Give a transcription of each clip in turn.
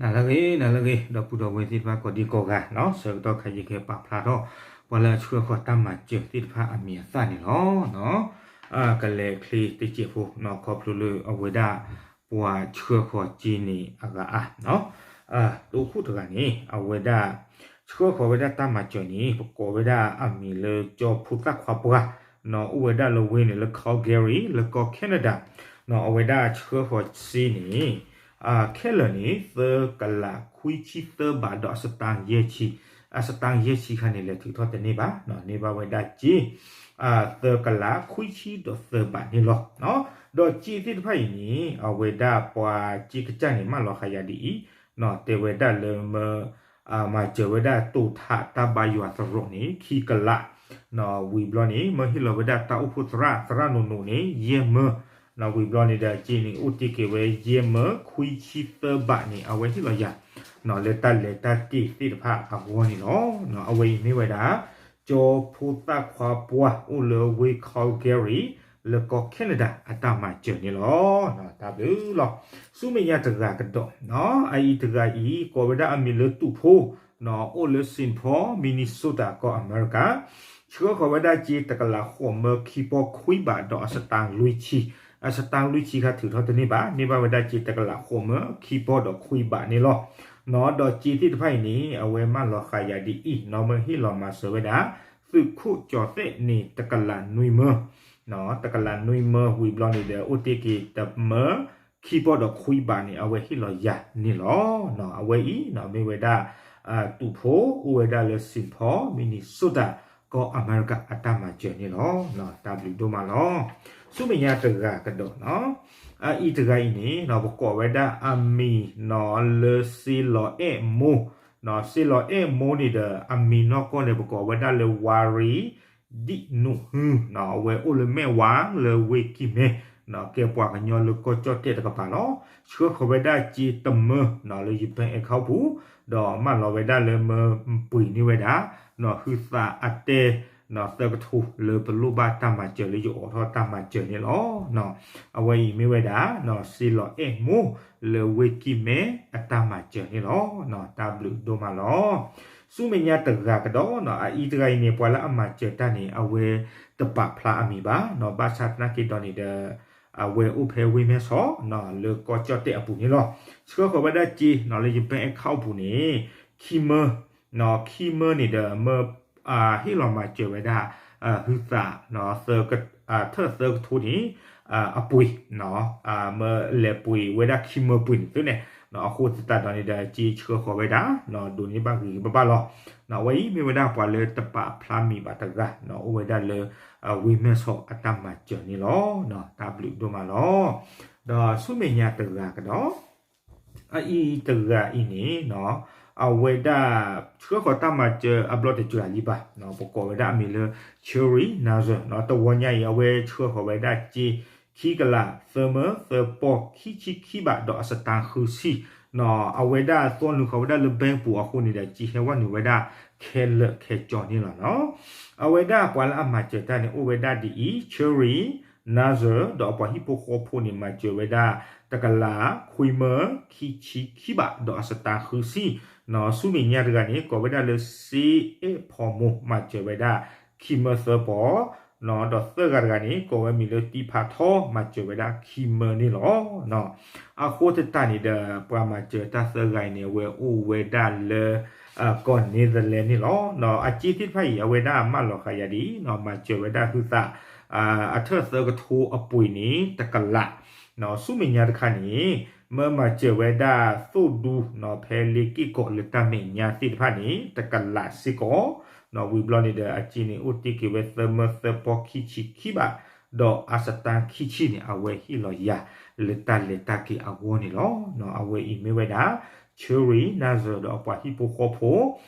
နၤလၢအဂ့ၤ နၤလၢအဂ့ၤ ဒီပုၢ်ဒီဝဲၢ်သ့ၣ်တဖၣ်ကိးဒံကိးဂၤနီၤ, ဆၢကတီၢ်ခဲအံၤယကပာ်ဖျါထီၣ် ပှၤလၢအဆှၢဃီၤတၢ်မၤစၢၤသ့ၣ်တဖၣ်အမံၤအသၣ်န့ၣ်လီၤ. ကလဲၤချ့တစဲးဖိနီၤ, ခီဖျိလၢအဝဲဒၣ် ပှၤဆှၢဃီၤစ့န့ၣ်အဂၤအါနီၤ, တအိၣ်ခိၣ်တဂၤန့ၣ် အဝဲဒၣ် ဆှၢဃီၤဝဲဒၣ်တၢ်မၤစၢၤန့ၣ် ပကိးဝဲဒၣ်အမံၤလၢကၠီဖိသၣ်ခွါပှၢ်နီၤ, အိၣ်ဝဲဒၣ်လၢဝ့ၢ်န့ၣ်လၢ Calgary လၢကီၢ် Canada နီၤ, အဝဲဒၣ်ဆှၢဃီၤစ့န့ၣ် ခဲလၢာ်န့ၣ် သၢကလးခွံဆံသၢဘးဒီးအစတၣ်ယဲၢ်ဆံ, အစတၣ်ယဲၢ်ဆံခါန့ၣ် လဲၤထုးထီၣ်တန့ၢ်ဘၣ်နီၤ, န့ၢ်ဘၣ်ဝဲဒၣ်စ့ သၢကလးခွံဆံဒီးသၢဘးန့ၣ်လီၤ. ဒီးစ့သ့ၣ်တဖၣ်အံၤန့ၣ် အဝဲဒၣ်ပှၤစ့ကစၢ်န့ၣ် မၢလီၤဃာ်ယၤဒ်အံၤနီၤ, တဲဝဲဒၣ်လၢမၢ မၤစၢၤဝဲဒၣ်တိာ်ထးတၢ်ဘါယွၤသရိာ်န့ၣ် ခံကလးနီၤ, ဝံၤဘျီန့ၣ် မၢဟ့ၣ်လီၤဝဲဒၣ်တၢ်အိၣ်ဖှိၣ်သရၣ် သရၣ်နိၣ်နိၣ်န့ၣ် ယဲၢ်မၢနီၤ, ဝံၤဘျီန့ၣ်ဒီးစ့န့ၣ် အိၣ်တ့ၢ်က့ၤဝဲယဲၢ်မၢခွံဆံသၢဘးန့ၣ် အဝဲဟ့ၣ်လီၤယၤနီၤ, လၢတၢ်လဲၤတၢ်က့ၤသ့ၣ်တဖၣ်အဂီၢ်န့ၣ်လီၤ. အဝဲအံၤမ့ၢ်ဝဲဒၣ် ကၠီဖိသၣ်ခွါပှၢ်အိၣ်လၢဝ့ၢ် Calgary လၢကီၢ် Canada အတၢ်မၤစၢၤန့ၣ်လီၤ. တၢ်ဘျုးလီၤ. ဆူမဲာ်ညါတဂၤကဒီးနီၤ, အအံၤတဂၤအံၤ ကိးဝဲဒၣ်အမံၤလၢတူၣ်ဖိနီၤ, အိၣ်လၢ Saint Paul Minnesota ကီၢ်အမဲရကၤ, ဆှၢဃီၤဝဲဒၣ်စ့တကလးဃိးမၢခံပီၢ်ခွံဘးဒီးအစတၣ်လွံၢ်ဆံ, အစတၣ်လွံၢ်ဆံခါထုးထီၣ်တန့ၢ်ဘၣ်, န့ၢ်ဘၣ်ဝဲဒၣ်စ့တကလးဃိးမၢခံပီၢ်ဒီးခွံဘးန့ၣ်လီၤ. ဒီးစ့သ့ၣ်တဖၣ်အံၤန့ၣ် အဝဲမၢလီၤဃာ်ယၤဒ်အံၤနီၤ, မၢဟ့ၣ်လီၤမၤစၢၤဝဲဒၣ် သုးခိၣ်ကၠီၤသဲးန့ၣ် တကလးနွံမၢ တကလးနွံမၢ ဝံၤဘျီန့ၣ်ဒီး အိၣ်တ့ၢ်က့ၤတမၢခံပီၢ်ဒီးခွံဘးန့ၣ် အဝဲဟ့ၣ်လီၤယၤန့ၣ်လီၤ. အဝဲအံၤနီၤ မ့ၢ်ဝဲဒၣ် တူၣ်ဖိ အိၣ်ဝဲဒၣ်လၢ Saint Paul Minnesota ကီၢ်အမဲရကၤအတၢ်မၤစၢၤန့ၣ်လီၤ. တၢ်ဘျုးဒိၣ်မးလီၤ. ဆူမဲာ်ညါတဂၤကဒီးနီၤ, အအံၤတဂၤအံၤန့ၣ်နီၤ ပကိးဝဲဒၣ်အမံၤနီၤလၢစ့လီၤအဲၣ်မိၢ်, စ့လီၤအဲၣ်မိၢ်န့ၣ်ဒီး အမံၤနီၢ်ကီၢ်န့ၣ် ပကိးဝဲဒၣ်လၢ ဝါရံ ဒံၣ်နူးဟုနီၤ, အဝဲအိၣ်လၢမဲၢ်ဝါလၢဝ့ၢ်ကံၢ်မဲနီၤ, ကဲပှၤကညီလၢကီၢ်ကၠီၣ်တဲၣ်တကပၤလီၤ. ဆှၢဃီၤဝဲဒၣ်စ့တမၢနီၤ လၢယပၢၣ်အဲၣ်ခီပူၤ, ဒီးမၢလီၤဝဲဒၣ်လၢမၢပှ့ၤန့ၢ်ဝဲဒၣ်နီၤ ဟုသးအတဲနီၤ သၢကထိ လၢပလိၣ်ဘၣ်တၢ်မၤစၢၤလၢယအိးထီၣ်တၢ်မၤစၢၤန့ၣ်လီၤ. အဝဲအံၤမ့ၢ်ဝဲဒၣ်နီၤ စ့လီၤအဲၣ်မိၢ်လၢဝ့ၢ်ကံၢ်မဲအတၢ်မၤစၢၤန့ၣ်လီၤ. တၢ်ဘျုးဒိၣ်မးလီၤ. ဆူမဲာ်ညါတဂၤကဒီးနီၤ, အအံၤတဂၤအံၤန့ၣ် ပှၤလၢအမၤစၢၤတၢ်န့ၣ် အဝဲတပာ်ဖျါအမံၤဘၣ်နီၤ, ဘၣ်ဆၣ်သနာ်က့ဒီးန့ၣ်ဒီး အဝဲအိၣ်ဖဲဝ့ၢ်မဲၢ်ဆီးနီၤ လၢကီၢ်ကၠီၣ်တဲၣ်အပူၤန့ၣ်လီၤ. ဆှၢဃီၤဝဲဒၣ်စ့နီၤ လၢယပၢၣ်အဲၣ်ခီပူၤန့ၣ် ခံမၢနီၤ, ခံမၢန့ၣ်ဒီး မၢ ဟ့ၣ်လီၤမၤစၢၤဝဲဒၣ် ဟုသး ထၢၣ်သၢကထိန့ၣ် အပှ့ၤနီၤ, မၢလဲၤပှ့ၤဝဲဒၣ်ခံမၢပှ့ၤန့ၣ်သုန့ၣ်, အဃိသတးဒီးန့ၣ်ဒီး စ့ဆှၢဃီၤဝဲဒၣ် ဒိးန့ၢ်ဘၣ်ဂ့ၤဂ့ၤဘၣ်ဘၣ်လီၤ. အဝဲအံၤမ့ၢ်ဝဲဒၣ်ပှၤလၢတပာ်ဖျါမံၤဘၣ်တဂၤနီၤ, အိၣ်ဝဲဒၣ်လၢ ဝ့ၢ်မဲၢ်ဆီးအတၢ်မၤစၢၤန့ၣ်လီၤ. တၢ်ဘျုးဒိၣ်မးလီၤ. ဒီးဆူမဲာ်ညါတဂၤကဒီး အအံၤတဂၤအံၤန့ၣ်နီၤ, အဝဲဒၣ်ဆှၢဃီၤတၢ်မၤစၢၤအဘျီတစှၤလံဘၣ်, ပကိးဝဲဒၣ်အမံၤလၢ Cherry Nazar နီၤ, တဝီညါအံၤ အဝဲဆှၢဃီၤဝဲဒၣ်စ့ ခံကလးသၢမၢသၢပီၢ်ခံဆံခံဘးဒီးအစတၢ်ဃုဆံနီၤ, အဝဲဒၣ်သွီနုာ်ဃီၤဝဲဒၣ်လၢ bank ပူၤအဃိန့ၣ်ဒီး စ့ဟဲဝဲနုာ်ဝဲဒၣ်ခဲလၢာ်ခဲကၠီန့ၣ်လီၤနီၤ. အဝဲဒၣ်ပှၤလၢအမၤစၢၤတၢ်န့ၣ် အိၣ်ဝဲဒၣ်ဒ်အံၤ, Cherry Nazar ဒီးအပှၤဟံၣ်ဖိဃီဖိန့ၣ် မၤစၢၤဝဲဒၣ် တကလးခွံမၢခံဆံခံဘးဒီးအစတၢ်ဃုဆံနီၤ, ဆူမဲာ်ညါတဂၤန့ၣ် ကိးဝဲဒၣ်လၢ စ့အဲၣ်ဖီမိၢ် မၤစၢၤဝဲဒၣ်ခံမၢသၢပီၢ်နီၤ, ဒီးသၢဂၤတဂၤန့ၣ် ကိးဝဲမံၤလၢတံဖးထီ မၤစၢၤဝဲဒၣ်ခံမၢန့ၣ်လီၤ. အဃိသတးန့ၣ်ဒီး ပှၤမၤစၢၤတၢ်သၢဂၤအံၤန့ၣ် အဝဲအိၣ်ဝဲဒၣ်လၢ ကီၢ် Netherlands န့ၣ်လီၤ. အစ့သ့ၣ်တဖၣ်အံၤ အဝဲဒၣ်မၢလီၤဃာ်ယၤဒ်အံၤနီၤ, မၤစၢၤဝဲဒၣ်ဟုသး အထၢၣ်သၢကထိအပှ့ၤန့ၣ် တကလးနီၤ, ဆူမဲာ်ညါတခါန့ၣ် မၢမၤစၢၤဝဲဒၣ်သိၣ်ဒူနီၤ ဖဲလ့က့ၢ်ကီးလၢတၢ်မဲာ်ညါသ့ၣ်တဖၣ်န့ၣ် တကလးစ့ၢ်ကီးနီၤ, ဝံၤဘျီန့ၣ်ဒီး အစ့န့ၣ် အိၣ်တ့ၢ်က့ၤဝဲသၢမၢသၢပီၢ်ခံဆံခံဘး ဒီးအစတၢ်ခံဆံန့ၣ် အဝဲဟ့ၣ်လီၤယၤ လၢတၢ်လဲၤတၢ်က့ၤအဂီၢ်န့ၣ်လီၤ. အဝဲအံၤမ့ၢ်ဝဲဒၣ် Cherry Nazar ဒီးအပှၤဟံၣ်ဖိ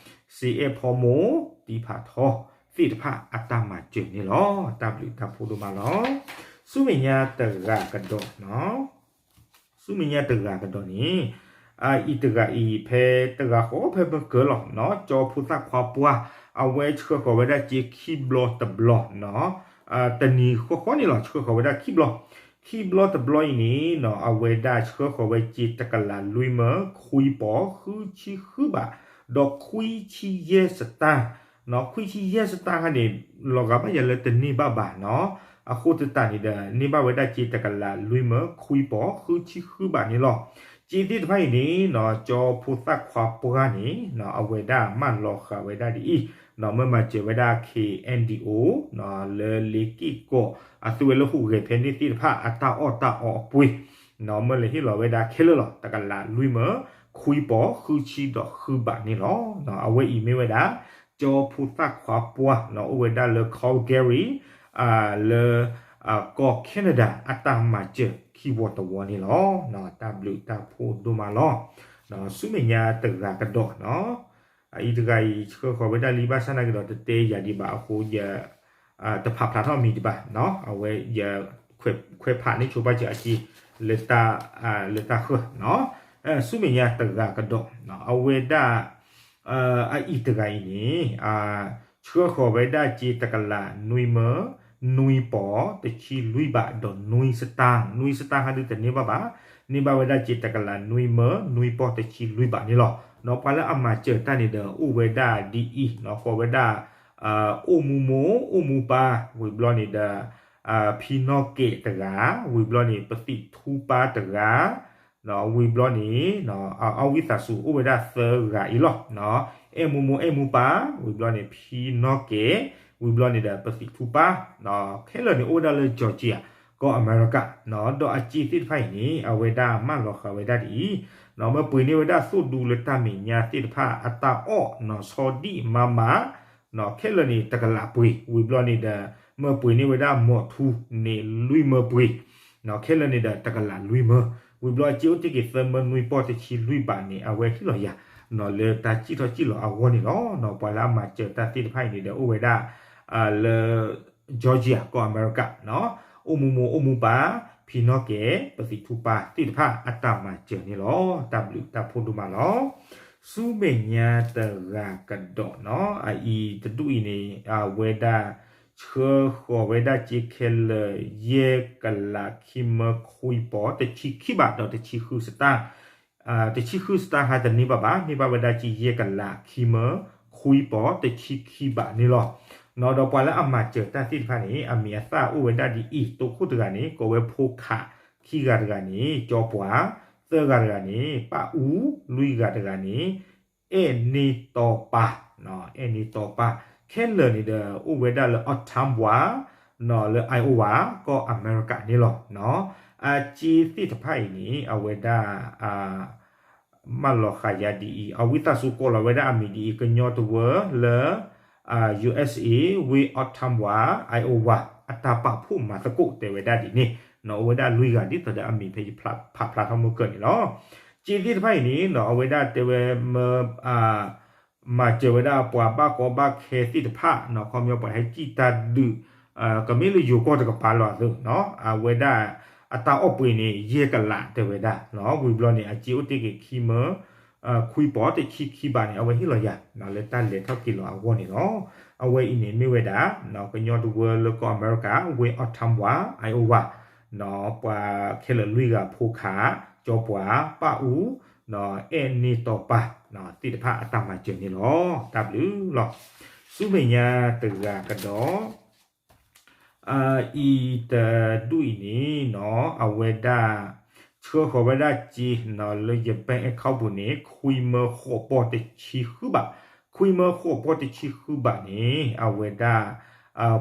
ဃီဖိ စ့အဲၣ်ဖီမိၢ် တံဖးထီ သ့ၣ်တဖၣ်အတၢ်မၤစၢၤန့ၣ်လီၤ. တၢ်ဘျုးတၢ်ဖှိၣ်ဒိၣ်မးလီၤ. ဆူမဲာ်ညါတဂၤကဒီးနီၤ, ဆူမဲာ်ညါတဂၤကဒီးန့ၣ် အအံၤတဂၤအံၤ ဖဲတဂၤဃီဖဲမုၢ်ကၢၤလီၤနီၤ, ကၠီဖိသၣ်ခွါပှၢ် အဝဲဆှၢဃီၤဝဲဒၣ်စ့ခံဘျီတဘျီနီၤ, တနံၤဃီဃီန့ၣ်လီၤ ဆှၢဃီၤဝဲဒၣ်ခံဘျီ ခံဘျီတဘျီအံၤန့ၣ်နီၤ အဝဲဒၣ်ဆှၢဃီၤဝဲစ့တကလးလွံၢ်မၢခွံပီၤဃုဆံဃုဘး ဒီးခွံဆံယဲၢ်စတၢ်, ခွံဆံယဲၢ်စတၢ်ခါန့ၣ် လီၤဂာ်ဘၣ်ယၤလၢတန့ၢ်ဘၣ်ဘၣ်နီၤ, အဃိသတးန့ၣ်ဒီး န့ၢ်ဘၣ်ဝဲဒၣ်စ့တကလးလွံၢ်မၢခွံပီၤဃုဆံဃုဘးန့ၣ်လီၤ. စ့သ့ၣ်တဖၣ်အံၤန့ၣ်နီၤ ကၠီဖိသၣ်ခွါပှၢ်န့ၣ် အဝဲဒၣ်မၢလီၤဃာ်ဝဲဒၣ်ဒ်အံၤ မ့ၢ်မၤစၢၤဝဲဒၣ် K N D O လၢလ့က့ၢ်ကီၢ် အသုဝဲလၢဟူးဂဲၤဖဲန့ၣ်သ့ၣ်တဖၣ်အတၢ်အီၣ်တၢ်အီအပှ့ၤ မၢလဲၤဟ့ၣ်လီၤဝဲဒၣ်ခဲလၢာ်လီၤ တကလးလွံၢ်မၢခွံပီၤဃုဆံဒီးဃုဘးန့ၣ်လီၤ. အဝဲအံၤမ့ၢ်ဝဲဒၣ် ကၠီဖိသၣ်ခွါပှၢ် အိၣ်ဝဲဒၣ်လၢ Calgary လၢ ကီၢ် Canada အတၢ်မၤစၢၤခံဝီတဝီန့ၣ်လီၤ. တၢ်ဘျုးတၢ်ဖှိၣ်ဒိၣ်မးလီၤ. ဆူမဲာ်ညါတဂၤကဒီးနီၤ အအံၤတဂၤအံၤ ဆှၢဃီၤဝဲဒၣ်လံဘၣ်ဆၣ်နာ်က့ဒီး တတဲယၤဒံးဘၣ်အဃိ ယ တဖးဖျါထီၣ်မံၤဒံးဘၣ်နီၤ အဝဲယ ခွဲးဖးန့ၢ်ဆိပာ်စၢၤအက့ လၢတၢ် လၢတၢ်ဃၢၤနီၤ ဆူမဲာ်ညါတဂၤကဒီး အဝဲဒၣ် အအံၤတဂၤအံၤန့ၣ် ဆှၢဃီၤဝဲဒၣ်စ့တကလးနွံမၢ နွံပီၤတဆံလွံၢ်ဘးဒီးနွံစတၢ် နွံစတၢ်ဟါဒုတန့ၢ်ဘၣ်ဘၣ် န့ၢ်ဘၣ်ဝဲဒၣ်စ့တကလးနွံမၢနွံပီၤတဆံလွံၢ်ဘးန့ၣ်လီၤ. ဒီးပှၤလၢအမၤစၢၤတၢ်န့ၣ်ဒီး အိၣ်ဝဲဒၣ်ဒ်အံၤနီၤ ဃီၤဝဲဒၣ် အိၣ်မူမိၢ် အိၣ်မူပၢ် ဝံၤဘျီန့ၣ်ဒီး ဖံနီၢ်ကဲးတဂၤ ဝံၤဘျီန့ၣ် ပသံးထူပၢ်တဂၤ ဝံၤဘျီန့ၣ် အဝံသးစူၤအိၣ်ဝဲဒၣ်သၢဂၤအံၤလီၤ. အဲၣ်မူမိၢ်အဲၣ်မူပၢ် ဝံၤဘျီန့ၣ် ဖံနီၢ်ကဲး ဝံၤဘျီန့ၣ်ဒီး ပသံးထူပၢ် ခဲလၢာ်န့ၣ်အိၣ်ဝဲဒၣ်လၢ Georgia ကီၢ်အမဲရကၤ ဒီးအစ့သ့ၣ်တဖၣ်အံၤန့ၣ် အဝဲဒၣ်မၢလီၤဃာ်ဝဲဒၣ်ဒ်အံၤ မၢပှ့ၤန့ၢ်ဝဲဒၣ်သိၣ်ဒူလၢတၢ်မဲာ်ညါသ့ၣ်တဖၣ်အတၢ်အီၣ်နီၤ ဆီဒံၣ်မါမၤ ခဲလၢာ်န့ၣ် တကလးပှ့ၤ ဝံၤဘျီန့ၣ်ဒီး မၢပှ့ၤန့ၢ်ဝဲဒၣ်မိၢ်ထူန့ၣ်လွံၢ်မၢပှ့ၤ ခဲလၢာ်န့ၣ်ဒီးတကလးလွံၢ်မၢ ဝံၤဘျီအစ့အိၣ်တ့ၢ်က့ၤသၢမၢနွံပီၤတဆံလွံၢ်ဘးန့ၣ် အဝဲဟ့ၣ်လီၤယၤ လၢတၢ်စံၣ်ထီၣ်စံၣ်လီၤအဂီၢ်န့ၣ်လီၤ. ပှၤလၢအမၤစၢၤတၢ်သ့ၣ်တဖၣ်အံၤန့ၣ်ဒီးအိၣ်ဝဲဒၣ် လၢ Georgia ကီၢ်အမဲရကၤ အိၣ်မူမိၢ်အိၣ်မူပၢ် ဖံနီၢ်ကဲး ပသံးထူပၢ်သ့ၣ်တဖၣ်အတၢ်မၤစၢၤန့ၣ်လီၤ. တၢ်ဘျုးတၢ်ဖှိၣ်ဒိၣ်မးလီၤ. ဆူမဲာ်ညါတဂၤကဒီးနီၤ အအံၤတဒူၣ်အံၤန့ၣ် အဝဲဒၣ် ဆှၢဃီၤဝဲဒၣ်စ့ခဲလၢာ် ယဲၢ်ကလးခံမၢခွံပီၤတဆံခံဘးဒီးတဆံဃုစတၢ် တဆံဃုစတၢ်ဟါတန့ၢ်ဘၣ်ဘၣ် န့ၢ်ဘၣ်ဝဲဒၣ်စ့ယဲၢ်ကလးခံမၢ ခွံပီၤတဆံခံဘးန့ၣ်လီၤ. ဒီးပှၤလၢအမၤစၢၤတၢ်သ့ၣ်တဖၣ်န့ၣ် အမံၤအသၣ်အိၣ်ဝဲဒၣ်ဒ်အံၤ တိခိၣ်တဂၤန့ၣ် ကိးဝဲဖိခး ခံဂၤတဂၤန့ၣ် ကၠီပှၤ သၢဂၤတဂၤန့ၣ် ပၣ်အူ လွံၢ်ဂၤတဂၤန့ၣ် အဲၣ်န့ၢ်တီပၢ် အဲၣ်န့ၢ်တီပၢ် ခဲလၢာ်န့ၣ်ဒီး အိၣ်ဝဲဒၣ်လၢ Ottawa လၢ Iowa ကီၢ်အမဲရကၤန့ၣ်လီၤ. အစ့သ့ၣ်တဖၣ်အံၤန့ၣ် အဝဲဒၣ် မၢလီၤဃာ်ယၤဒ်အံၤ အဝံသးစူၤကိးလီၤဝဲဒၣ်အမံၤဒ်အံၤ ကညီတဝၢလၢ USA ဝ့ၢ် Ottawa Iowa အတၢ်ပာ်ဖှိၣ်မၤသကိးတဲဝဲဒၣ်ဒ်န့ၣ် အိၣ်ဝဲဒၣ်လွံၢ်ဂၤဒ်သိးဒီးအမံၤဖဲယဖးဖျါထီၣ်မုၢ်ကၢၢ်န့ၣ်လီၤ. စ့သ့ၣ်တဖၣ်အံၤန့ၣ် အဝဲဒၣ်တဲဝဲမၢ မၤစၢၤဝဲဒၣ်ပှၤဘၣ်ကီဘၣ်ခဲသ့ၣ်တဖၣ် ခီပညီပှၤဟဲစံၣ်တၢ်ဒုး ကမ့ၢ်လၢယိၤကီၢ်တကပၤလီၤအသိး အဝဲဒၣ်အတၢ်အီၣ်ပှ့ၤန့ၣ် ယဲၢ်ကလးတဲဝဲဒၣ် ဝံၤဘျီန့ၣ် အစ့အိၣ်တ့ၢ်က့ၤခံမၢ ခွံပီၤတဆံခံဘးန့ၣ် အဝဲဟ့ၣ်လီၤယၤ လၢတၢ်လဲၤထီၣ်က့ၤလီၤအဂီၢ်န့ၣ်လီၤ. အဝဲအံၤန့ၣ်မ့ၢ်ဝဲဒၣ် ကညီတဝၢလၢကီၢ်အမဲရကၤ ဝ့ၢ် Ottawa Iowa ပှၤခဲလၢာ်လွံၢ်ဂၤဖိခး ကၠီပှၤ ပၣ်အူ အဲၣ်န့ၢ်တီပၢ် သ့ၣ်တဖၣ်အတၢ်မၤစၢၤန့ၣ်လီၤ. တၢ်ဘျုးလီၤ. ဆူမဲာ်ညါတဂၤကဒီး အအံၤတဒူၣ်အံၤန့ၣ်နီၤ အဝဲဒၣ် ဆှၢဃီၤဝဲဒၣ်စ့နီၤ လၢယ bank account ပူၤန့ၣ် ခွံမၢဃိးပီၢ်တဆံဃုဘး ခွံမၢဃိးပီၢ်တဆံဃုဘးန့ၣ် အဝဲဒၣ်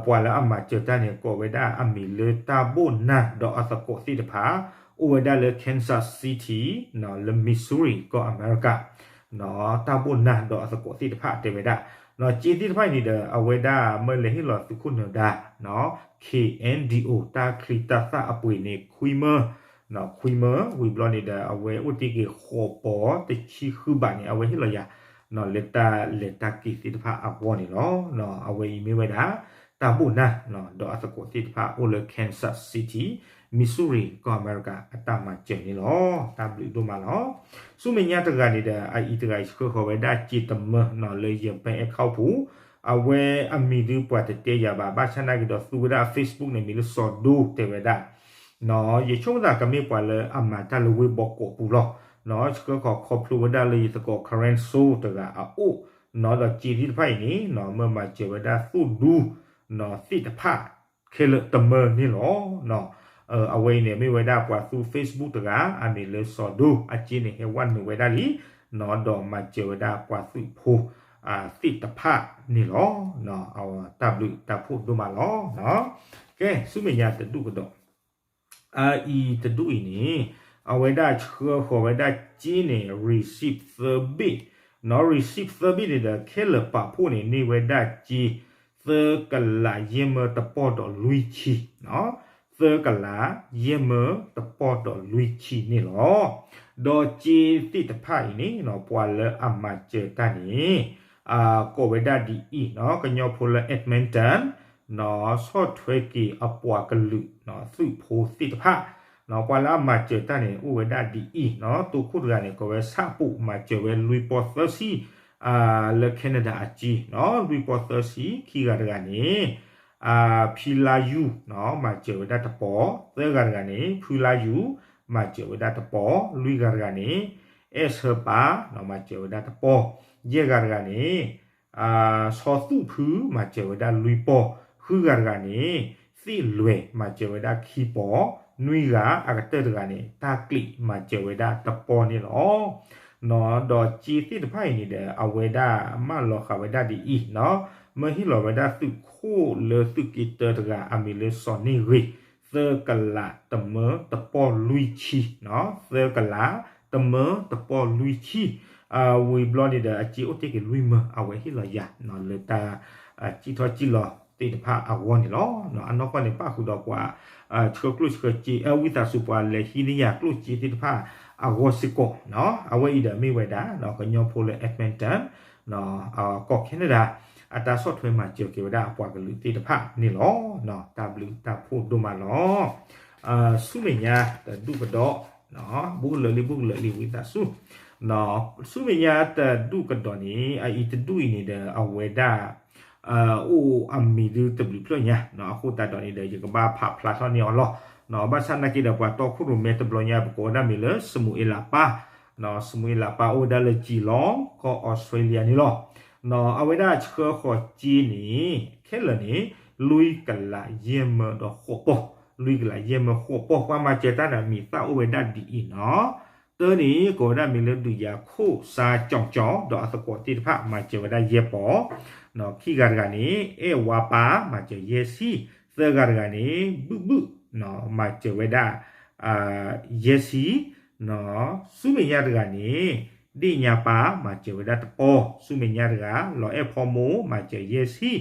ပှၤလၢအမၤစၢၤတၢ်န့ၣ် ကိးဝဲဒၣ်အမံၤလၢတၢ်ဘိၣ်နၢ်ဒီးအသကိးသ့ၣ်တဖၣ် အိၣ်ဝဲဒၣ်လၢ Kansas City လၢ Missouri ကီၢ်အမဲရကၤ တၢ်ဘိၣ်နၢ်ဒီးအသကိးသ့ၣ်တဖၣ်တဲဝဲဒၣ် စ့သ့ၣ်တဖၣ်အံၤန့ၣ်ဒီး အဝဲဒၣ်မၢလဲၤဟ့ၣ်လီၤသုးခိၣ်နၢၤဒါ K N D O တၢ်ချံတၢ်သၣ်အပှ့ၤန့ၣ် ခွံမၢ ခွံမၢ ဝံၤဘျီန့ၣ်ဒီး အဝဲအိၣ်တ့ၢ်က့ၤဃိးပီၢ်တဆံဃုဘးန့ၣ် အဝဲဟ့ၣ်လီၤယၤ လၢတၢ်လဲၤတၢ်က့ၤသ့ၣ်တဖၣ်အဂီၢ်န့ၣ်လီၤ. အဝဲအံၤမ့ၢ်ဝဲဒၣ် တၢ်ဘိၣ်နၢ် ဒီးအသကိးသ့ၣ်တဖၣ်အိၣ်လၢ Kansas City Missouri ကီၢ်အမဲရကၤအတၢ်မၤစၢၤန့ၣ်လီၤ. တၢ်ဘျုးဒိၣ်မးလီၤ. ဆူမဲာ်ညါတဂၤန့ၣ်ဒီး အအံၤတဂၤအံၤဆှၢဃီၤဝဲဒၣ်စ့တမၢနီၤ လၢယ bank account ပူၤ အဝဲအမံၤဒုးပှၤတတဲယၤဘၣ် ဘၣ်ဆၣ်နာ်က့ဒီးသူဝဲဒၣ်အ Facebook န့ၣ် မံၤလၢစီၤဒိတဲဝဲဒၣ် ယဆိကမိၣ်သးကမ့ၢ်ပှၤလၢအမၤတၢ်လၢဝ့ၢ်ဘီကီးပူၤလီၤ. ဆှၢဃီၤခီဖျိဝဲဒၣ်လၢယသကိး Karen So တဂၤအအိၣ်, ဒီးစ့သ့ၣ်တဖၣ်အံၤန့ၣ် မ့ၢ်မၤစၢၤဝဲဒၣ်သိၣ်ဒူ သ့ၣ်တဖၣ်ခဲလၢာ်တမၢန့ၣ်လီၤ. အဝဲအံၤန့ၣ် မ့ၢ်ဝဲဒၣ်ပှၤသူ Facebook တဂၤ အမံၤလၢစီၤဒိ အစ့န့ၣ် ဟဲဝဲနုာ်ဝဲဒၣ်လံ, ဒီးမၤစၢၤဝဲဒၣ်ပှၤသုးဖိ သ့ၣ်တဖၣ်န့ၣ်လီၤ. တၢ်ဘျုးတၢ်ဖှိၣ်ဒိၣ်မးလီၤ. ကဲ ဆူမဲာ်ညါတဒူၣ်ကဒီး အအံၤတဒူၣ်အံၤန့ၣ် အဝဲဒၣ်ဆှၢဃီၤဝဲဒၣ်စ့န့ၣ် receipt သၢဘ့ၣ်, နီၣ် receipt သၢဘ့ၣ်န့ၣ်ဒီး ခဲလၢာ်ပာ်ဖှိၣ်န့ၣ် န့ၢ်ဝဲဒၣ်စ့ သၢကလးယဲၢ်မၢတပီၢ်ဒီးလွံၢ်ဆံ, သၢကလးယဲၢ်မၢတပီၢ်ဒီးလွံၢ်ဆံန့ၣ်လီၤ. ဒီးစ့သ့ၣ်တဖၣ်အံၤန့ၣ် ပှၤလၢအမၤစၢၤတၢ်န့ၣ် ကိးဝဲဒၣ်ဒ်အံၤ, ကညီဖိလၢ Edmonton နီၣ် ဆီၣ်ထွဲက့ၤအပှၤကလုာ် သုးဖိသ့ၣ်တဖၣ်, နီၣ် ပှၤလၢအမၤစၢၤတၢ်န့ၣ် အိၣ်ဝဲဒၣ်ဒ်အံၤ, နီၣ် တိခိၣ်တဂၤန့ၣ် ကိးဝဲဆၣ်ပူး မၤစၢၤဝဲလွံၢ်ပီၢ်သၢဆံ, လၢ Canada အစ့, နီၣ် လွံၢ်ပီၢ်သၢဆံ, ခံဂၤတဂၤန့ၣ် ဖံလါယူၤ, နီၣ် မၤစၢၤဝဲဒၣ်တပီၢ်, သၢဂၤတဂၤန့ၣ် ဖုလါယူၤ, မၤစၢၤဝဲဒၣ်တပီၢ်, လွံၢ်ဂၤတဂၤန့ၣ် အဲၣ်ဆၢပၢ်, နီၣ် မၤစၢၤဝဲဒၣ်တပီၢ်, ယဲၢ်ဂၤတဂၤန့ၣ် ဆီသူၣ်ဖု မၤစၢၤဝဲဒၣ်လွံၢ်ပီၢ်, ဃုဂၤတဂၤန့ၣ် သ့ၣ်လွဲၤ မၤစၢၤဝဲဒၣ်ခံပီၢ်, နွံဂၤအကတၢၢ်တဂၤန့ၣ် တၢ်ကျံး မၤစၢၤဝဲဒၣ်တပီၢ်န့ၣ်လီၤ. နီၣ် ဒီးစ့သ့ၣ်တဖၣ်အံၤန့ၣ်ဒီး အဝဲဒၣ်မၢလီၤဃာ်ဝဲဒၣ်ဒ်အံၤ, နီၣ် မၢဟ့ၣ်လီၤဝဲဒၣ်သုးခိၣ်လၢသုးက့တၢတဂၤ အမံၤလၢစီၤန့ၢ်ဂ့ၤ, သၢကလးတမၢတပီၢ်လွံၢ်ဆံ, နီၣ် သၢကလးတမၢတပီၢ်လွံၢ်ဆံ, ဝံၤဘျီန့ၣ်ဒီး အစ့အိၣ်တ့ၢ်က့ၤလွံၢ်မၢ အဝဲဟ့ၣ်လီၤယၤ လၢတၢ် စံၣ်ထီၣ်စံၣ်လီၤသ့ၣ်တဖၣ်အဂီၢ်န့ၣ်လီၤ. အနီၢ်ကီၢ်န့ၣ် ပၣ်ဃုာ်ဒီးပှၤ ဆှၢကျိၣ်ဆှၢစ့ ဝံသးစူၤ ပှၤလဲၤဟံးန့ၢ်ယၤကျိၣ်စ့သ့ၣ်တဖၣ်အဂီၢ်စ့ၢ်ကီး, နီၣ် အဝဲအံၤဒီးမ့ၢ်ဝဲဒၣ် ကညီဖိလၢ Edmonton ကီၢ် Canada အတၢ်ဆီၣ်ထွဲမၤစၢၤက့ၤဝဲဒၣ်အပှၤကလုာ်သ့ၣ်တဖၣ်န့ၣ်လီၤ. တၢ်ဘျုးတၢ်ဖှိၣ်ဒိၣ်မးလီၤ. ဆူမဲာ်ညါတဒူၣ်ကဒီး, ဘူးကလၢာ်လံ ဘူးကလၢာ်လံ ဝံသးစူၤ, ဆူမဲာ်ညါတဒူၣ်ကဒီးန့ၣ် အအံၤတဒူၣ်အံၤန့ၣ်ဒီး အဝဲဒၣ် အိၣ်အမံၤဒုတဘျုးဖျၢၣ်ညါ, အဃိသတးဒီးန့ၣ်ဒီး ယကဘၣ်ဖးဖျါထီၣ်န့ၢ်အီၤလီၤ. ဘၣ်ဆၣ်နာ်က့ဒီး ပှၤတီခိၣ်ရိၣ်မဲတဘျီညါ ပကိးဝဲဒၣ်မံၤလၢ စမူၤအ့လးပၢ်, စမူၤအ့လးပၢ်အိၣ်ဝဲဒၣ်လၢကၠံၤလီၤ ကီၢ်အီစထြ့လယါန့ၣ်လီၤ. အဝဲဒၣ်ဆှၢဃီၤစ့န့ၣ် ခဲလၢာ်န့ၣ် လွံၢ်ကလးယဲၢ်မၢဒီးဃိးပီၢ်, လွံၢ်ကလးယဲၢ်မၢဃိးပီၢ်, ပှၤမၤစၢၤတၢ်န့ၣ် မံၤသၣ်အိၣ်ဝဲဒၣ်ဒ်အံၤနီၣ်. တၢန့ၣ် ကိးဝဲဒၣ်မံၤလၢဒုးယၤခိၣ်စါကၠီကၠီ ဒီးအသကိးသ့ၣ်တဖၣ် မၤစၢၤဝဲဒၣ်ယဲၢ်ပီၢ်, နီၣ် ခံဂၤတဂၤန့ၣ် အဲၣ်ဝါပၢ် မၤစၢၤယဲၢ်ဆံ, သၢဂၤတဂၤန့ၣ် ဘုၣ်ဘုၣ် နီၣ် မၤစၢၤဝဲဒၣ် ယဲၢ်ဆံ, နီၣ် ဆူမဲာ်ညါတဂၤန့ၣ် ဒ့ၣ်ညါပၢ် မၤစၢၤဝဲဒၣ်တပီၢ်, ဆူမဲာ်ညါတဂၤ လီၤအဲၣ်ဖီမိၢ် မၤစၢၤယဲၢ်ဆံ,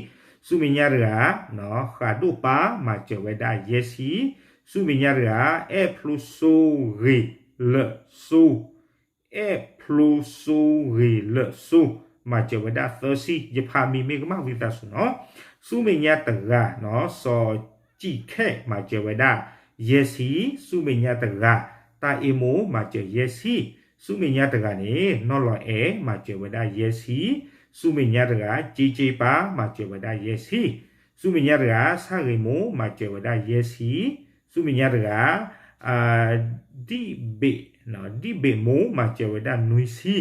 ဆူမဲာ်ညါတဂၤ နီၣ် ဃးဒိၣ်ပၢ် မၤစၢၤဝဲဒၣ်ယဲၢ်ဆံ, ဆူမဲာ်ညါတဂၤ အဲၣ်ဖျိစိဂ့ၤလၢာ်စိ အဲၣ်ဖျိစိဂ့ၤလၢာ်စိ မၤစၢၤဝဲဒၣ်သၢဆံ, ယဖးမံၤမ့ၢ်ကမၣ်ဝံသးစူၤနီၣ်. ဆူမဲာ်ညါတဂၤ နီၣ် စီၤစံၣ်ခဲ မၤစၢၤဝဲဒၣ် ယဲၢ်ဆံ, ဆူမဲာ်ညါတဂၤ တၢ်အ့မိၢ် မၤစၢၤယဲၢ်ဆံ, ဆူမဲာ်ညါတဂၤန့ၣ် နီၢ်လီၤအဲၣ် မၤစၢၤဝဲဒၣ်ယဲၢ်ဆံ, ဆူမဲာ်ညါတဂၤ က့က့ပၢ် မၤစၢၤဝဲဒၣ်ယဲၢ်ဆံ, ဆူမဲာ်ညါတဂၤ ဆၣ်ဂ့ၤမိၢ် မၤစၢၤဝဲဒၣ်ယဲၢ်ဆံ, ဆူမဲာ်ညါတဂၤ ဒံၣ်ဘ့ၣ် ဒံၣ်ဘ့ၣ်မိၢ် မၤစၢၤဝဲဒၣ်နွံဆံ,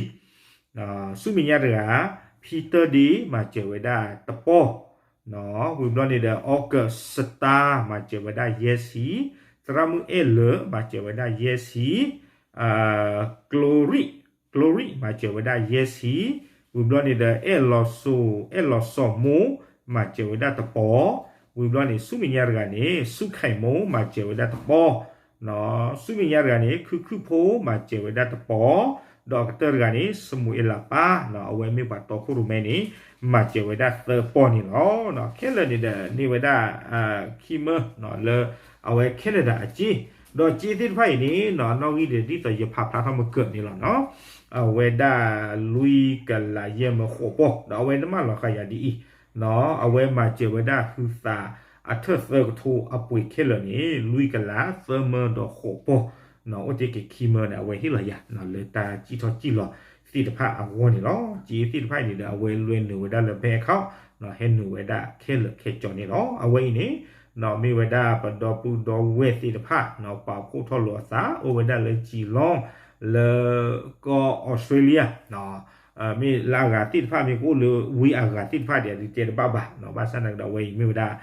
ဆူမဲာ်ညါတဂၤ ဖံတၢၣ်ဒ့ မၤစၢၤဝဲဒၣ်တပီၢ်, ဝံၤဘျီန့ၣ်ဒီး August Star မၤစၢၤဝဲဒၣ်ယဲၢ်ဆံ, သရၣ်မုၣ်အဲၣ်လၢာ် မၤစၢၤဝဲဒၣ်ယဲၢ်ဆံ, Glory, Glory မၤစၢၤဝဲဒၣ်ယဲၢ်ဆံ, ဝံၤဘျီန့ၣ်ဒီး အဲၣ်လီၤစိ, အဲၣ်လီၤစိမိၢ် မၤစၢၤဝဲဒၣ်တပီၢ်, ဝံၤဘျီန့ၣ် ဆူမဲာ်ညါတဂၤန့ၣ် ဆူၣ်ခဲၣ်မိၢ် မၤစၢၤဝဲဒၣ်တပီၢ်, ဆူမဲာ်ညါတဂၤန့ၣ် ခုၣ်ခုၣ်ဖိ မၤစၢၤဝဲဒၣ်တပီၢ်, ဒီးအကတၢၢ်တဂၤန့ၣ် စမူၤအ့လးပၢ်, အဝဲမ့ၢ်ပှၤတီခိၣ်ရိၣ်မဲန့ၣ် မၤစၢၤဝဲဒၣ်သၢပီၢ်န့ၣ်လီၤ. ခဲလၢာ်န့ၣ်ဒီး န့ၢ်ဝဲဒၣ် ခံမၢ လၢအဝဲ Canada အစ့, ဒီးစ့သ့ၣ်တဖၣ်အံၤန့ၣ် နီၣ် နီၣ်ဂံၢ်ဒီး ဒ်သိးယဖးဖျါထီၣ်မုၢ်ကၢးန့ၣ်လီၤနီၣ်, အဝဲဒၣ်လွံၢ်ကလးယဲၢ်မၢဃိးပီၢ်, ဒီးအဝဲနမၢလီၤဃာ်ယၤဒ်အံၤ, နီၣ် အဝဲမၤစၢၤဝဲဒၣ်ဟုသးအထၢၣ်သၢကထိအပှ့ၤခဲလၢာ်န့ၣ် လွံၢ်ကလးသၢမၢဒီးဃိးပီၢ်, နီၣ် အိၣ်တ့ၢ်က့ၤခံမၢန့ၣ် အဝဲဟ့ၣ်လီၤယၤ လၢတၢ်စံၣ်ထီၣ်စံၣ်လီၤသ့ၣ်တဖၣ်အဂီၢ်န့ၣ်လီၤ. စ့သ့ၣ်တဖၣ်အံၤန့ၣ်ဒီး အဝဲလွဲနုာ်ဝဲဒၣ်လၢ bank account, နီၣ် ဟဲနုာ်ဝဲဒၣ်ခဲလၢာ်ခဲဆ့န့ၣ်လီၤ. အဝဲအံၤန့ၣ် မ့ၢ်ဝဲဒၣ်ပဒီပုၢ်ဒီဝဲၢ်သ့ၣ်တဖၣ် ပာ်ဖှိၣ်ထီၣ်လိာ်အသး အိၣ်ဝဲဒၣ်လၢ Geelong လၢကီၢ်အီစထြ့လယါ မ့ၢ်လၢအဂၤသ့ၣ်တဖၣ် မ့ၢ်ကအိၣ်လၢဝ့ၢ်အဂၤသ့ၣ်တဖၣ်ဒီး ဒုးတဲတဘၣ်ဘၣ် ဘၣ်ဆၣ်သနာ်က့ဒီး အဝဲအံၤမ့ၢ်ဝဲဒၣ်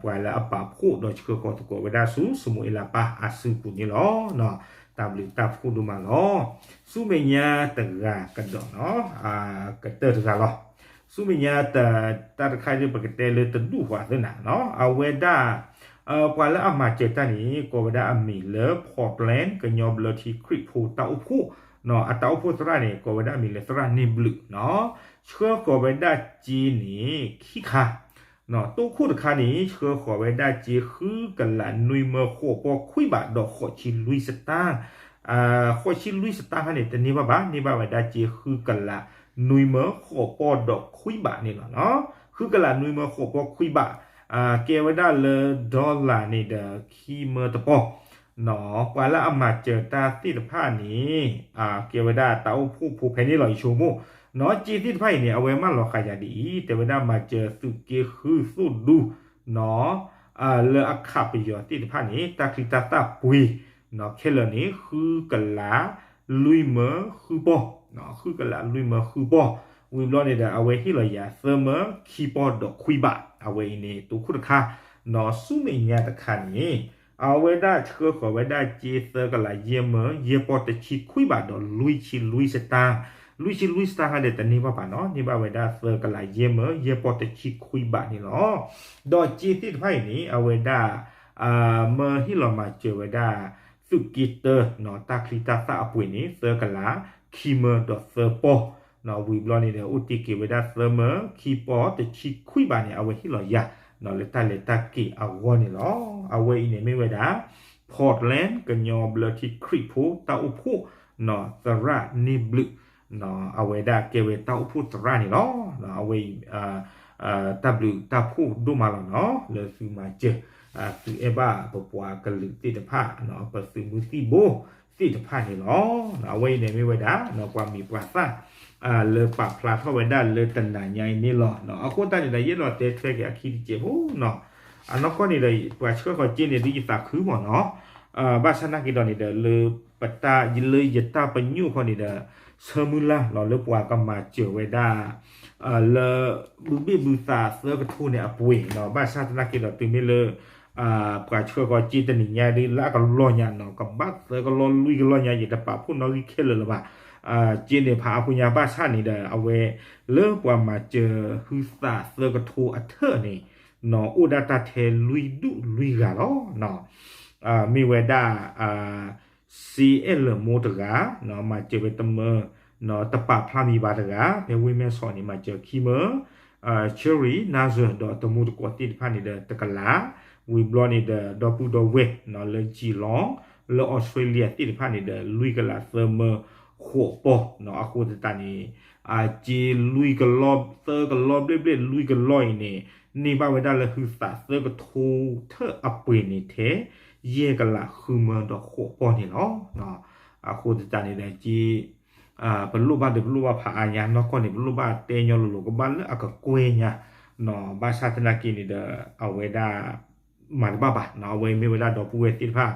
ပှၤလၢအပာ်ဖှိၣ်ဒီးဆှၢဃီၤသကိးဝဲဒၣ်ဆူ စမူၤအ့လးပၢ်အစုပူၤန့ၣ်လီၤ. တၢ်ဘျုးတၢ်ဖှိၣ်ဒိၣ်မးလီၤ. ဆူမဲာ်ညါတဂၤကဒီးနီၤ ကတၢၢ်တဂၤလီၤ. ဆူမဲာ်ညါတၢ်တခါအံၤ ပကတဲလၢတဒူၣ်ဃီသ့နီၤ အဝဲဒၣ် ပှၤလၢအမၤစၢၤတၢ်န့ၣ် ကိးဝဲဒၣ်အမံၤလၢ Portland ကညီဘျၢထံခရံာ်ဖိတၢ်အိၣ်ဖှိၣ် အတၢ်အိၣ်ဖှိၣ်သရၣ်န့ၣ် ကိးဝဲဒၣ်အမံၤလၢသရၣ်န့ၢ်ဘျုးနီၤ ဆှၢဃီၤဝဲဒၣ်စ့န့ၣ် ခံခါ တိခိၣ်တခါန့ၣ် ဆှၢဃီၤဝဲဒၣ်စ့ ဃုကလးနွံမၢဃိးပီၢ်ခွံဘးဒီးဃိးဆံလွံၢ်စတၢ် ဃိးဆံလွံၢ်စတၢ်ခါန့ၣ် တန့ၢ်ဘၣ်ဘၣ် န့ၢ်ဘၣ်ဝဲဒၣ်စ့ ဃုကလးနွံမၢဃိးပီၢ်ဒီးခွံဘးန့ၣ်လီၤ. ဃုကလးနွံမၢဃိးပီၢ်ခွံဘး ကဲဝဲဒၣ်လၢ dollar န့ၣ်ဒီး ခံမၢတပီၢ် ပှၤလၢအမၤစၢၤတၢ်သ့ၣ်တဖၣ်န့ၣ် ကဲဝဲဒၣ်တၢ်အိၣ်ဖှိၣ်ဖိဖဲန့ၣ်လီၤ ယဆိကမိၣ် စ့သ့ၣ်တဖၣ်အံၤန့ၣ် အဝဲမၢလီၤဃာ်ယၤဒ်အံၤ တဲဝဲဒၣ်မၤစၢၤသုးက့ဃုသိၣ်ဒူ လၢအခးပယီၤသ့ၣ်တဖၣ်န့ၣ် တၢ်ချံတၢ်သၣ်ပှ့ၤ ခဲလၢာ်န့ၣ် ဃုကလးလွံၢ်မၢဃုပီၢ် ဃုကလးလွံၢ်မၢဃုပီၢ် ဝံၤဘျီန့ၣ်ဒီး အဝဲဟ့ၣ်လီၤယၤသၢမၢခံပီၢ်ဒီးခွံဘး အဝဲအံၤန့ၣ် တိခိၣ်တခါ ဆူမဲာ်ညါတခါန့ၣ် အဝဲဒၣ်ဆှၢဃီၤဝဲဒၣ်စ့သၢကလးယဲၢ်မၢယဲၢ်ပီၢ်တဆံခွံဘးဒီးလွံၢ်ဆံလွံၢ်စတၢ် လွံၢ်ဆံလွံၢ်စတၢ်ခါဒီးတန့ၢ်ဘၣ်ဘၣ်နီၤ န့ၢ်ဘၣ်ဝဲဒၣ်သၢကလးယဲၢ်မၢယဲၢ်ပီၢ်တဆံခွံဘးန့ၣ်လီၤ. ဒီးစ့သ့ၣ်တဖၣ်အံၤန့ၣ် အဝဲဒၣ် မၢဟ့ၣ်လီၤမၤစၢၤဝဲဒၣ် သုးက့တၢ တၢ်ချံတၢ်သၣ်အပှ့ၤန့ၣ် သၢကလးခံမၢဒီးသၢပီၢ် ဝံၤဘျီန့ၣ်ဒီး အိၣ်တ့ၢ်က့ၤဝဲဒၣ်သၢမၢခံပီၢ်တဆံခွံဘးန့ၣ် အဝဲဟ့ၣ်လီၤယၤ လၢတၢ်လဲၤတၢ်က့ၤအဂီၢ်န့ၣ်လီၤ. အဝဲအံၤန့ၣ်မ့ၢ်ဝဲဒၣ် Portland ကညီဘျၢထံခရံာ်ဖိတၢ်အိၣ်ဖှိၣ် သရၣ်န့ၢ်ဘျုး အဝဲဒၣ်ကဲဝဲတၢ်အိၣ်ဖှိၣ်သရၣ်န့ၣ်လီၤ. အဝဲအံၤ တၢ်ဘျုးတၢ်ဖှိၣ်ဒိၣ်မးလီၤနီၤ လၢသုမၤစၢၤ သုအဲၣ်ဘၣ်ပပှၤကလုာ်သ့ၣ်တဖၣ် ပသုးမုၢ်သံၣ်ဘိသ့ၣ်တဖၣ်န့ၣ်လီၤ. အဝဲအံၤန့ၣ်မ့ၢ်ဝဲဒၣ် ပှၤမံၤပှၤသၣ် လၢပာ်ဖျါထီၣ်ဝဲဒၣ်လၢတနၤညါအံၤန့ၣ်လီၤ. အဃိသတးန့ၣ်ဒီး ယအဲၣ်ဒိးတဲထွဲက့ၤအခံတစဲးဖိနီၤ အနီၢ်ကီၢ်န့ၣ်ဒီး ပှၤဆှၢဃီၤစ့န့ၣ် ဒ်ယသးခုမ့ၢ်နီၤ ဘၣ်ဆၣ်သနာ်က့ဒီးန့ၣ်ဒီး လၢပတၢ် လၢယတၢ်ပညိၣ်ခီန့ၣ်ဒီး ဆၢမုၢ်လၢ်လီၤ လၢပှၤကမၤစၢၤဝဲဒၣ် လၢ ဘုဘ့ၣ်ဘုသးသၢကထိန့ၣ်အပှ့ၤနီၤ ဘၣ်ဆၣ်သနာ်က့ဒီး တုၤမ့ၢ်လၢ ပှၤဆှၢဃီၤစ့တနံၤညါဒ်လၢအကလီၢ်ညါနီၤ ကဘၣ်သၢကလီၢ်လွံၢ်ကလီၢ်ညါ ယတပာ်ဖှိၣ်နီၣ်ဂံၢ်ခဲလၢာ်လၢၤဘၣ် စ့န့ၣ်ဖးအါဖိညါ ဘၣ်ဆၣ်န့ၣ်ဒီး အဝဲ လၢပှၤမၤစၢၤဟုသးသၢကထိအထၢၣ်န့ၣ်နီၤ အိၣ်ဒၣ်တၢ်ထဲလွံၢ်ဒူၣ်လွံၢ်ဂၤလီၤ. မ့ၢ်ဝဲဒၣ် စ့အဲၣ်လၢာ်မိၢ်တဂၤ မၤစၢၤဝဲတမၢ တပာ်ဖျါမံၤဘၣ်တဂၤ ဖဲဝ့ၢ်မဲၢ်ဆီးန့ၣ် မၤစၢၤခံမၢ Cherry Nazar ဒီးတမူတကိးသ့ၣ်တဖၣ်န့ၣ်ဒီးတကလး ဝံၤဘျီန့ၣ်ဒီး ဒီပုၢ်ဒီဝဲၢ်လၢ Geelong လၢအီစထြ့လယါသ့ၣ်တဖၣ်န့ၣ်ဒီး လွံၢ်ကလးသၢမၢဃိးပီၢ် အဃိသတးန့ၣ် အစ့လွံၢ်ကလီၢ် သၢကလီၢ်ဘျဲၣ်ဘျဲၣ်လွံၢ်ကလီၢ်အံၤန့ၣ် န့ၢ်ဘၣ်ဝဲဒၣ်လၢဟုသးသၢကထိထၢၣ်အပှ့ၤန့ၣ်ထဲ ယဲၢ်ကလးဃုမၢဒီးဃိးပီၢ်န့ၣ်လီၤ. အဃိသတးန့ၣ်ဒီး စ့ ပလိၣ်ဘၣ်ဒီးပလိၣ်ဘၣ်ဖးအါညါ နီၢ်ကီၢ်န့ၣ် ပလိၣ်ဘၣ်တဲညီလိၤလိၤ ကဘၣ်လၢအကကွဲၢ်ညါ ဘၣ်ဆၣ်သနာ်က့န့ၣ်ဒီး အဝဲဒၣ် မၤတဘၣ်ဘၣ် အဝဲမ့ၢ်ဝဲဒၣ်ဒီပုၢ်ဝဲၢ်သ့ၣ်တဖၣ်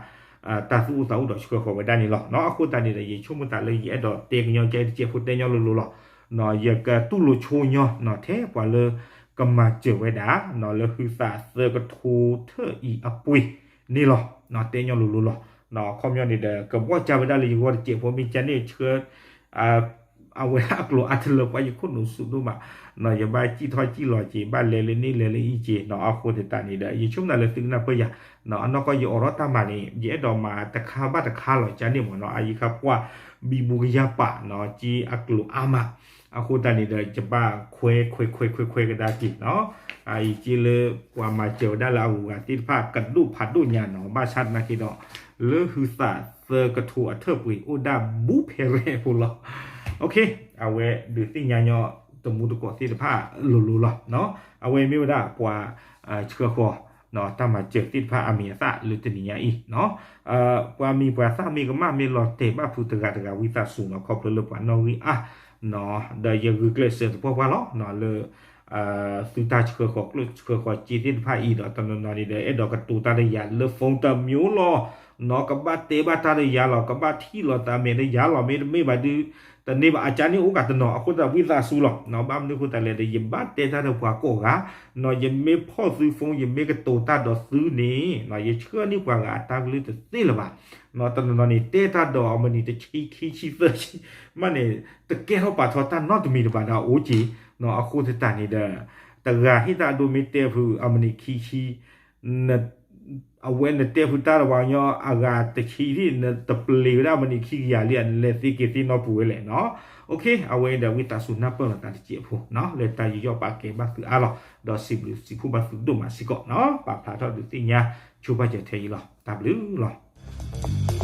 တၢ်သူၣ်အိၣ်သးအိၣ်ဒီးဆှၢဃီၤဝဲဒၣ်န့ၣ်လီၤ. အဃိသတးန့ၣ်ဒီး ယဆိကမိၣ်သးလၢယအဲၣ်ဒိးတဲကညီကဲတစဲးဖိတဲညီလိၤလိၤလီၤ. ယကတူၢ်လိာ်ဆိညီ ထဲပှၤလၢကမၤစၢၤဝဲဒၣ် လၢဟုသးသၢကထိထၢၣ်အံၤအပှ့ၤန့ၣ်လီၤ. တဲညီလိၤလိၤလီၤ. အခီပညီန့ၣ်ဒီး ကဘီၣ်ကၢ်ဝဲဒၣ်လၢယဂီၢ်တစဲးဖိ မ့ၢ်ကန့ၣ်ဆှၢ အဝဲအကျိၤအါတလၢပှၤယခိၣ်နူာ်ဆူၣ်ဒိၣ်မး ယဘၣ်စံၣ်ထီၣ်စံၣ်လီၤက့ၤ ဘၣ်လဲၤလၢန့ၣ်လဲၤလၢအံၤက့ၤနီၤ အဃိသတးန့ၣ်ဒီး ယဆိကမိၣ်သးလၢသုကနၢ်ပၢၢ်ယၤ အနီၢ်ကီၢ်ယအိးထီၣ်တၢ်မၤန့ၣ် ယအဲၣ်ဒိးမၤတခါဘၣ်တခါလီၤ ကန့ၣ်မ့ၢ်နီၤ အယံၤခါပှၤ ဘံဘူကယၤပာ်နီၤ က့အကျိၤအါမး အဃိသတးန့ၣ်ဒီး ယဘၣ်ခွဲခွဲခွဲခွဲခွဲကဒါက့ၤနီၤ အအံၤက့လၢပှၤမၤစၢၤဝဲဒၣ်လၢအဂုၤအဂၤသ့ၣ်တဖၣ်ကဒိၣ်ဖးဒိၣ်ညါနီၤ ဘၣ်ဆၣ်သနာ်က့ဒီး လၢဟုသးသၢကထိအထၢၣ်ပှ့ၤအိၣ်ဒၣ်ဘူးဖဲရဲၣ်ဖိလီၤ အဝဲဒုးသ့ၣ်ညါညီ တမူတကိးသ့ၣ်တဖၣ်လိၤလိၤလီၤ. အဝဲမ့ၢ်ဝဲဒၣ်ပှၤဆှၢဃီၤ တၢ်မၤစၢၤသ့ၣ်တဖၣ်အမံၤအသၣ်လၢတနံၤညါအံၤ ပှၤမံၤပှၤသၣ်မ့ၢ်ကမၣ်မ့ၢ်လီၤတဲာ်ဘၣ်ဖုးတဂၤတဂၤဝံသးစူၤနီၤ ခီဖျိလၢပှၤနီၣ်ဂံၢ်အါ ဒီးယဂုာ်ကျဲးစၢးသပှၢ်ပှၢ်လီၤ လၢ သုတၢ်ဆှၢဃီၤကျိၣ်ဆှၢဃီၤစ့သ့ၣ်တဖၣ်အံၤဒီး တနီၤနီၤန့ၣ်ဒီး အဲၣ်ဒိးကတိၤတၢ်ဒီးယၤလၢ phone တမျိုးလီၤ, နီၢ်ကဘၣ်တဲဘၣ်တၢ်ဒီးယၤလီၤ, ကဘၣ်ထံၣ်လိာ်သးမဲာ်ဒီးယၤလီၤ, မ့တမ့ၢ်ဘၣ်ဒုး တန့ၢ်ဘၣ် အကါန့ၣ်အိၣ်ကးတနီၤ အဃိသတးဝံသးစူၤလီၤ, ဘၣ်မနုၤအဃိသတးလဲၣ်ဒီး ယဘၣ်တဲတၢ်ဒီးပှၤကိးဂၤ, နီၢ် ယမ့ၢ်ဖီၣ်သု phone ယမ့ၢ်ကတိၤတၢ်ဒီးသုန့ၣ် နီၢ် ယဆှၢန့ၢ်ပှၤဂၤအတၢ်ကလုၢ်တသ့လၢၤဘၣ်, နီၢ် တနီၤနီၤန့ၣ် တဲတၢ်ဒီးအမနံၤတဆံခံဆံသၢဆံ မးန့ၣ် တကဲထီၣ်ပာ်ထီၣ်တၢ်နီတမံၤတဘၣ်ဒီးအိၣ်က့ၤ, နီၢ် အဃိသတးန့ၣ်ဒီး တဂၤဟ့ၣ်တၢ်အဒိမ့ၢ်တဲဖုအမနံၤခံဆံ အဝဲနတဲဖုတၢ်ဒီးပှၤကညီအဂၤတဆံ နတပျံၤဝဲဒၣ်အမနံၤခံကယၤလံ နလဲၤသ့က့ၤသ့နီတပူၤဝဲလဲၣ်နီၢ်. အဝဲဒီးဝံသးစူၤနၢ်ပၢၢ်လိာ်သးတစဲးဖိနီၢ် လၢတၢ်ယူးယီၣ်ပာ်ကဲဘၣ်သုအါလီၤ ဒီးစံးဘျုးစံးဖှိၣ်ဘၣ်သုဒိၣ်မးစ့ၢ်ကီးနီၢ်. ပာ်ဖျါထီၣ်ဒုးသ့ၣ်ညါ ဆိပာ်စၢၤထဲအံၤလီၤ. တၢ်ဘျုးလီၤ.